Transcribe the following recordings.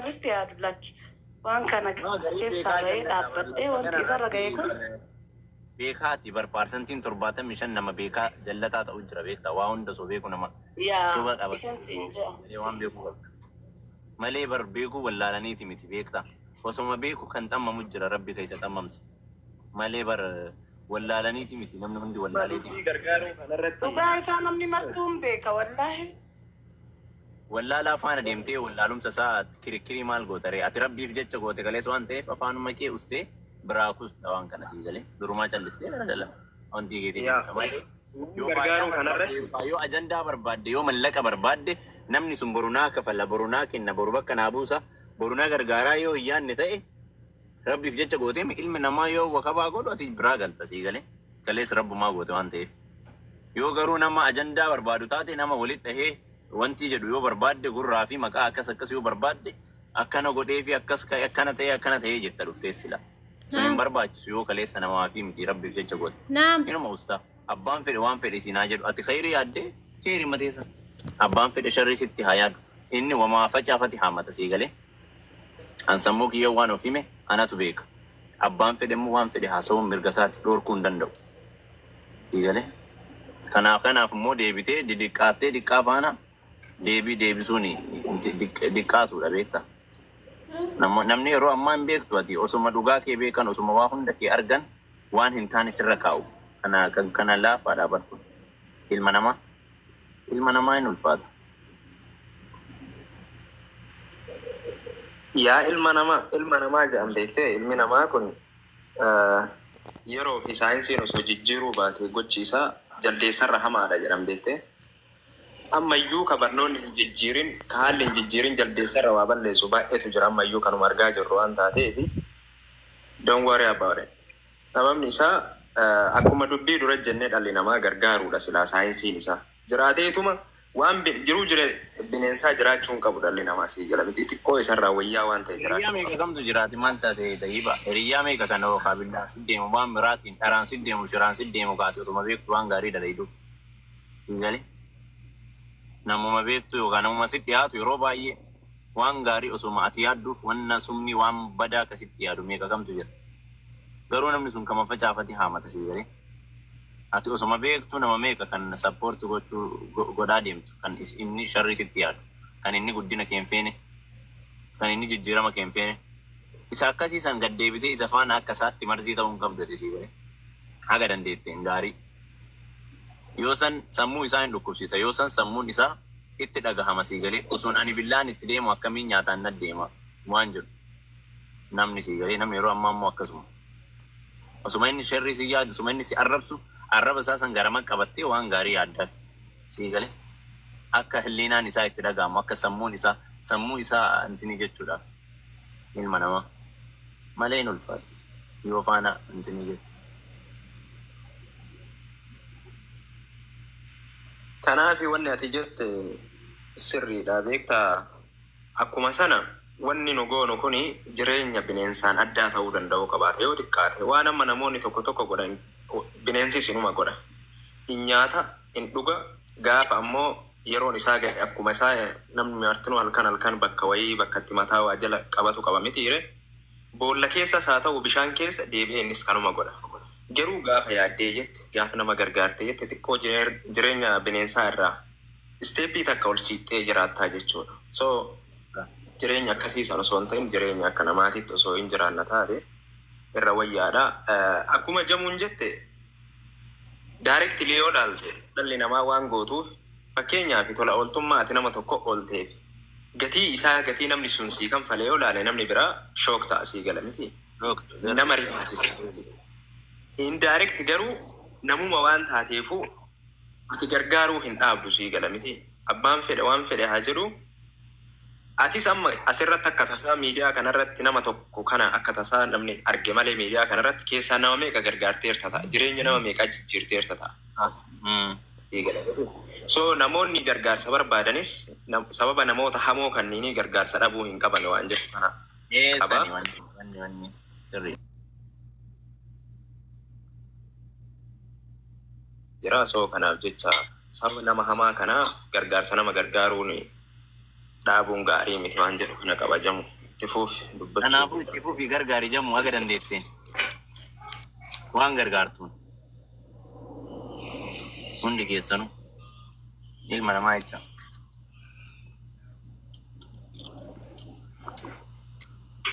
Sirriitti yaadu lakki. Waan kana Nama garii keessaa beekaa bahee jallataa bar dhaabbadhee lafa wanti isarra kanarratti ga'e kun bar beekaati bar paarsantiin 75 nama beekaa jallataa ta'u jira beektaa waa hunda osoo beeku nama yaa soba qaba isan siin jedha. malee waan beeku qabda malee bar beekuu wallaalaniiti miti beektaa osoma beeku kan xammamu jira rabbi keessa xammamsa malee bar wallaalaniiti miti namni hundi Amma wallaaleeti dubbii miti. gargaaruu kanarratti Dhugaa isaa namni martuu hin beeka wallaahi. Wallaalaa faana deemtee wallaalumsa isaa kirikkirii maal goota ree? Ati rabbiif jecha goote kalees waan ta'eef afaanuma kee ustee biraa kusta waan kana sii galee durumaa callistee gara gala wantii keetii yaa deemta malee dubbii yoo faayidaa gargaaruu barbaadde kanarratti yookaan yoo ajandaa barbaadde yoo mallaqa barbaadde namni sun boru naa kafala boru naa kenna boru bakka naa buusa boru naa gargaaraa yoo hin yaadne ta'e rabbiif jecha gootee ilmi namaa yoo wakabaa godhu ati biraa galta sii galee kalees rabbumaa goote waan ta'eef. Yoo garuu nama ajandaa barbaadu taate nama walit dhahee wanti jedhu yoo barbaadde gurraa fi maqaa akkas akkas yoo barbaadde akkana godhee fi akkas ka'e akkana ta'e akkana ta'e jetta dhuftee sila. Sun hin Naam. barbaachisu yoo kaleessa namaa fi miti rabbiif jecha goote. Naam. Inuma ustaa abbaan fedhe waan fedhe siinaa jedhu ati khayrii yaaddee khayrii mateessa. Abbaan fedhe sharrii sitti haa yaadu. Inni wamaa facaafati haamata sii galee. An sammuu kiyya waan of hime anatu beeka. Abbaan fedhe immoo waan fedhe haasa'uun mirga isaatti dhorkuu hin danda'u. Sii galee. Kanaaf immoo deebitee didiqqaattee diqqaa faana deebii deebisuun diqqaatudha beektaa. Namni yeroo ammaa hin beektu ati osuma dhugaa kee beekan osuma waa hunda kee argan waan hin taane sirra kaa'u. Kana kan kana laafaadha barku. Ilma namaa ilma namaa hin ulfaata. Yaa ilma namaa jedhan beektee ilmi namaa kun yeroo fi saayinsiin osoo jijjiiruu baate gochi isaa jaldeessarra hamaadha jedhan beektee. Ammayyuu ka barnoonni hin jijjiirin ka haalli hin jijjiirin jaldeessarra waa balleessu baay'eetu jira ammayyuu kanuma argaa jirru waan taateef don't worry about it. Sababni isaa akkuma dubbii dura jennee dhalli namaa gargaaruudha silaa saayinsiin isaa. Jiraateetuma waan jiruu jire bineensaa jiraachuu hin qabu dhalli namaa sii jala miti xiqqoo isarraa wayyaa waan ta'e Hiriyaa jiraachuu meeqa qaba. kamtu jiraati maal taate tayyiba? Hiriyaa meeqa kan yookaan billaan si deemu waan biraatiin dharaan si deemu shiraan si deemu kaate osuma beektu waan gaarii dalayduuf. Sii galee? Namuma beektu yookaan namuma sitti dhiyaatu yeroo baay'ee waan gaarii osuma ati yaadduuf wanna sumni waan badaa akkasitti yaadu meeqa kamtu jira. Garuu namni sun kama facaafate haamata sii galee. Ati osuma beektu nama meeqa kan sappoorti gochuu godhaa deemtu kan inni sharrii sitti yaadu kan inni guddina kee hin feene kan inni jijjiirama kee hin feene isa akkasii san gad deebitee isa faana akka isaatti marzii ta'uu hin qabdu ati sii galee. Haga dandeetteen gaarii. Yoo san sammuu isaa hin dhukkubsita yoo san sammuun isaa itti dhagahama sii galee osoon ani billaan itti deemu akkamiin nyaataan na deema waan jedhu namni sii galee namni yeroo ammaa immoo akkasuma. Osuma inni sharrii si yaadu osuma inni si arrabsu arraba isaa san garama qabattee waan gaarii yaaddaaf sii galee akka hilliinaan isaa itti dhagahamu akka sammuun isaa sammuu isaa intini jechuudhaaf ilma namaa malee hin ulfaatu yoo faana intini jettu. Kanaafi wanni ati jette sirriidha beektaa akkuma sana wanni nu goonu kuni jireenya bineensaan addaa ta'uu danda'uu qabaata yoo xiqqaate waan amma namoonni tokko tokko godhan bineensi sinuma godha. In nyaata, in dhuga, gaafa ammoo yeroon isaa ga'e akkuma isaa namni martinuu halkan halkan bakka wayii bakka itti mataa waa jala qabatu qaba mitiire. Boolla keessas haa ta'u bishaan keessa deebi'ee innis kanuma godha. Garuu gaafa yaaddee jette gaafa nama gargaarte jette xiqqoo jireenya bineensaa irraa isteeppii takka ol siiqxee jiraattaa jechuudha. So jireenya akkasii sana osoo hin ta'in jireenya akka namaatitti osoo hin jiraanna taate irra wayyaadha. Akkuma jamuun jette directly yoo ilaalte dhalli namaa waan gootuuf fakkeenyaaf tola ooltummaa ati nama tokko oolteef gatii isaa gatii namni sun sii kanfale yoo ilaale namni biraa shook ta'a sii gala miti. Nama rifaasisa. Indirect garuu namuma waan taateefu ati gargaaruu hin dhaabdu sii gala miti. Abbaan fedhe waan fedhe haa jedhu atis amma asirratti akka tasaa miidiyaa kanarratti nama tokko kana akka tasaa namni arge malee miidiyaa kanarratti keessaa nama meeqa gargaarteerta ta'a. Jireenya nama meeqaa jijjiirteerta ta'a. Sii gala miti. So namoonni gargaarsa barbaadanis sababa namoota hamoo kanniinii gargaarsa dhabuu hin qaban waan jedhu kana qaba. Eessani wanni wanni wanni sirrii. Jira so kanaaf jecha sababa nama hamaa kanaa gargaarsa nama gargaaruun Dhaabuun gaarii miti waan jedhu kana kabajamu itti fuufi dubbachuu. Kanaafuu itti fufi gargaari jamu haga dandeetteen. Waan gargaartuun. Hundi keessanuu ilma namaa jecha.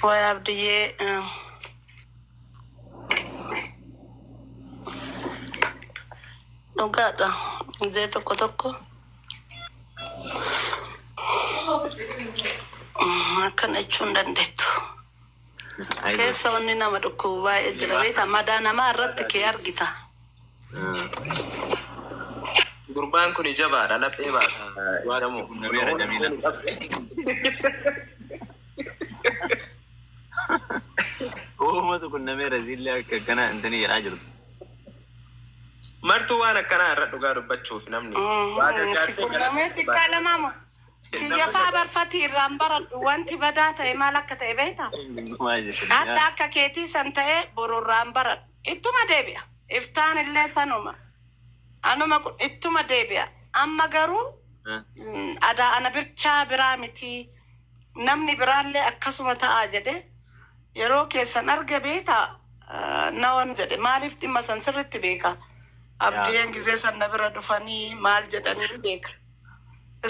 Way Abdiyyee, dhugaadha. Ijee tokko tokko akkana jechuu hin dandeettu. Keessa wanni nama dhukkubu baay'ee jira beektaa, madaa namaa irratti kee argita. Gurbaan kun jabaadha, laphee baata. Waaqni Jamu. quunnameera Jamiila. Uumatu qunnameera ziillee akka akkana intini jedhaa jirtu. Martuu waan akkanaa irra dhugaa dubbachuuf namni waa Si gargaartee qunnamee xiqqaa lamaama. Kiyya faa barfati irraan baradhu, wanti badaa ta'e maal akka ta'e beektaa? Maal jettu? Hadda akka keetii san ta'e borurraan baradhu. Ittuma deebi'a. Iftaan illee sanuma. Anuma kun ittuma deebi'a. Amma garuu adaa ana birchaa biraa miti. Namni biraallee akkasuma ta'a jedhe yeroo keessan arge beektaa, nawan jedhe, maaliif dhimma san sirritti beeka. Abdiyyeen gizee san na bira dhufanii maal jedhanii beeka.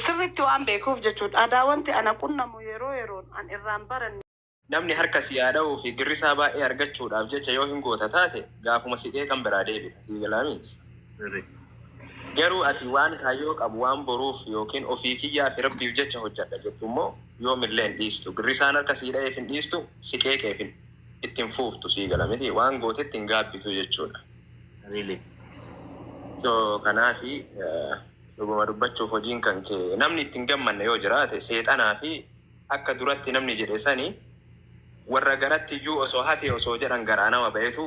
Sirritti waan beekuuf jechuudha. Adaa wanti ana qunnamu yeroo yeroon an irraan baranne. Namni harka si yaada'uu fi girrisaa baay'ee argachuudhaaf jecha yoo hin goota taate, gaafuma sidhee kan biraa deebita, sii galaa miti. Garuu ati waan kaayyoo qabu, waan boruuf yookiin ofii kiyyaa fi rabbiif jecha hojjedha jettu immoo yoomillee hin dhiistu. Girrisaan harka sii dha'eef hin dhiistu, si qeeqeef ittiin fuuftu, sii gala miti, waan gootetti hin gaabbitu jechuudha. Really. So kanaafi dhuguma dubbachuuf hojiin kan kee namni ittiin gammanne yoo jiraate seexanaa fi akka duratti namni jedhe sani warra garatti iyyuu osoo hafe osoo jedhan garaa nama ba'etu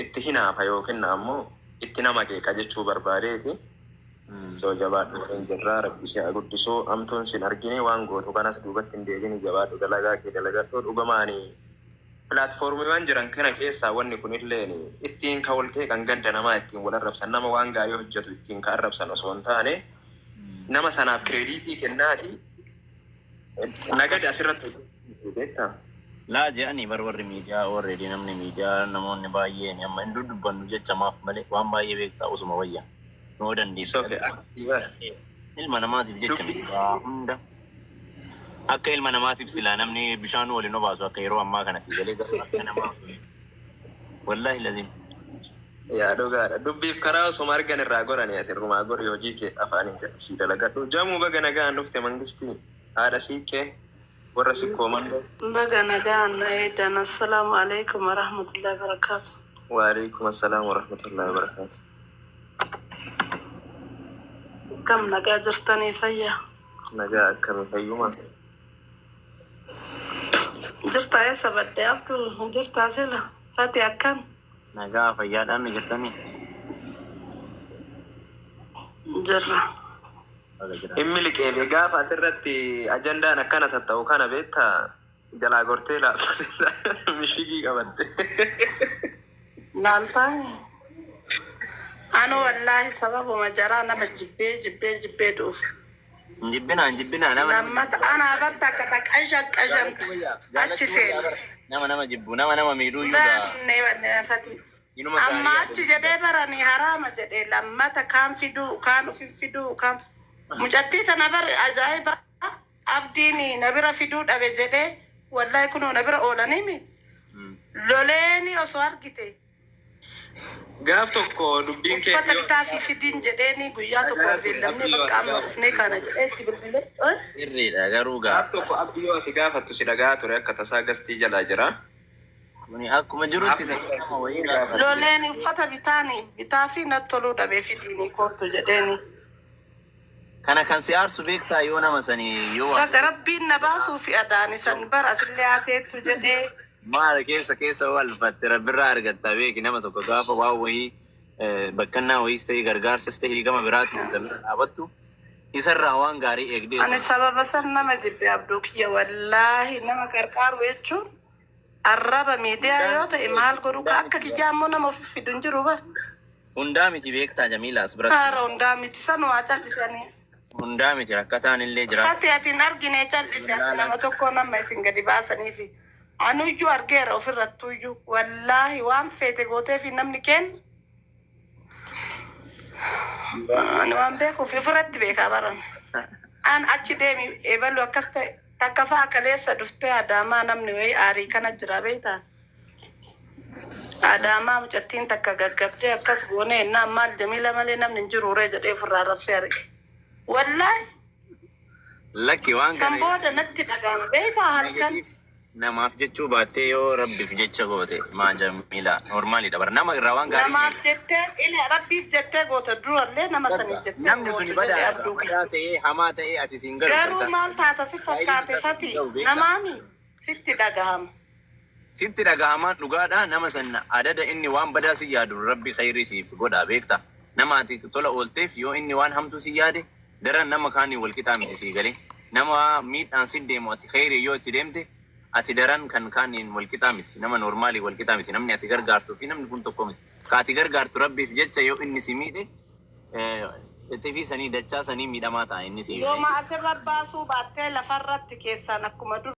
itti hinaafa yookiin ammoo itti nama qeeqa jechuu barbaadeeti. So jabaadhu, waliin jirraa, rabbi si haa guddisuu, amtuun sin argine, waan gootu kanas duubatti hin deebini, jabaadhu, dalagaa kee dalagadhu. Dhugamaani pilaatfoormiiwwan jiran kana keessaa wanni kunilleen ittiin ka wal qeeqan, ganda namaa ittiin wal arrabsan, nama waan gaarii hojjetu ittiin ka arrabsan osoo hin taane, nama sanaaf credit kennaati nagada asirratti hojjetu beektaa? Laa jedhanii bar warri miidiyaa already namni miidiyaa namoonni baay'een amma hin dudubbannu jecha maaf malee waan baay'ee beektaa usuma wayya. Noo dandeessa. Sofe akkasii bara. Ilma namaatiif jecha miti waa hunda. Akka ilma namaatiif silaa namni bishaan waliin obaasu akka yeroo ammaa kana si galee, garuu akka namaa. Wallaahi lazim. Yaa dhugaadha. Dubbiif karaa osuma argan irraa gorani, ati irrumaa gori, hojii kee afaaniin jedhasii dalagadhu. Jamuu, baga nagaan dhufte, mangistii haadha siiqqee warra sikkoo mandoo. Baga nagaan na eedan. Assalaamu alaikum warahmatullahi wabarakaatu. Waalaikum assalaam warahmatullahi wabarakaatu. Akkam nagaa jirtanii, fayyaa? Nagaa, akkami, fayyuma? Jirta, eessa badde Abdul? Jirta sila? Fati, akkam? Nagaa, fayyaadhaan ni jirtanii? Jirra. Baga jira. Dhimmi liqeefe gaafa asirratti ajandaan akkana tatta'u kana beektaa, jalaa gortee laalta mishigii qabatte. Laaltaa? Anu wallaahi sababuma jaraa nama jibbee jibbee jibbee du'uuf. Hin jibbinaa, hin jibbinaa, nama nama Lammata anaa barta akka taqasha qashamtu achi seena. Nama nama jibbu, nama nama miidhuu iyyuu gaa. Banne banne fati. Inuma Amma gaarii achi jedhee baranii haraama jedhee lammata kaan fiduu, kaan ufi fiduu, kaan mucattii tana bar ajaa'iba abdiin na bira fiduu dhabe jedhee, wallahi kunoo na bira oolaniimi loleeni osoo argite. Gaaf tokko dubbiin kee Uffata bitaa fi fidiin jedheeni guyyaa tokko wal beellamnee bakka amma dhufnee kana jedhee itti bilbilee. Sirriidha garuu gaa. Gaaf tokko abdii yoo ati gaafattu si dhagaa ture, akka tasaa gastii jalaa jira. Kuni akkuma jirutti ta'e nama wayii gaafatu. Loleen uffata bitaani bitaa fi natti toluu dhabee fidiini kootu jedheeni. Kana kan si aarsu beektaa, yoo nama sanii yoo waa Bakka rabbiin na baasuu fi adaani san bara asillee haateettu jedhee. Maal keessa keessa walfatte rabbirraa argatta beeki, nama tokko gaafa waan wayii bakkannaa wayiis ta'ee gargaarsas ta'ee gama biraatiin isa bira dhaabattu isarraa waan gaarii eegdee. Ani sababa san nama jibbe, Abduu kiyya, wallaahi nama qarqaaru jechuun arraba miidiyaa yoo ta'e maal godhu ka akka kiyyaa immoo nama ofi fidu hin jiru bara. Hundaa miti beektaa, Jamiila, as biratti. Haara, hundaa miti, sanumaa callisanii. Hundaa miti, rakkataan illee jira. Fati, ati hin argine, callise. Ati nama tokko nama isin gadi baasaniifi. Anuyyuu argeera ofirrattuyyuu. Wallaahi, waan feete gootee fi namni kenna. Ani waan beekuuf ofirratti beekaa baran. An achi deemi, eebalu akkas ta'e, takka fa'a kaleessa dhuftee Adaamaa namni wayii aarii kana jira beektaa. Adaamaa mucattiin takka gaggabdee akkas goone ennaan, maal Jamiila malee namni hin jiru ree jedhee ofirraa rabsee arge. Wallaahi. Lakki, waan san kana booda natti dhaga'ama beektaa halkan. Negative namaaf jechuu baattee yoo rabbiif jecha goote, maa Jamiila, normaalidha bara, nama irraa waan gaarii Namaaf jettee ila rabbiif jettee goota, durallee nama saniif jettee namni suni gootu jedhee badaa abduu. Badaa ta'ee, hamaa ta'ee, ati siin galu. Garuu maal taata si fakkaate? Faayidaan isaas Fati, hin ga'u beektaa. namaami sitti dhagahama. Sitti dhagahamaan dhugaadha. Nama sana adada inni waan badaa si yaadu, rabbi khayrii siif godha beekta. Nama ati tola oolteef yoo inni waan hamtuu si yaade, daran nama kaanii wal qixaa miti, sii galee. Nama miidhaan si deemu, ati khayrii yoo itti deemte, ati daran kan kaaniin wal qixaa miti. Nama normaalii wal qixaa miti. Namni ati gargaartuu fi namni kun tokko miti. Ka ati gargaartu rabbiif jecha yoo inni si miidhe, xifii sanii dachaa sanii miidhamaa ta'a inni si galee. Yooma asirra baasuu baattee lafarratti keessaan akkuma dur.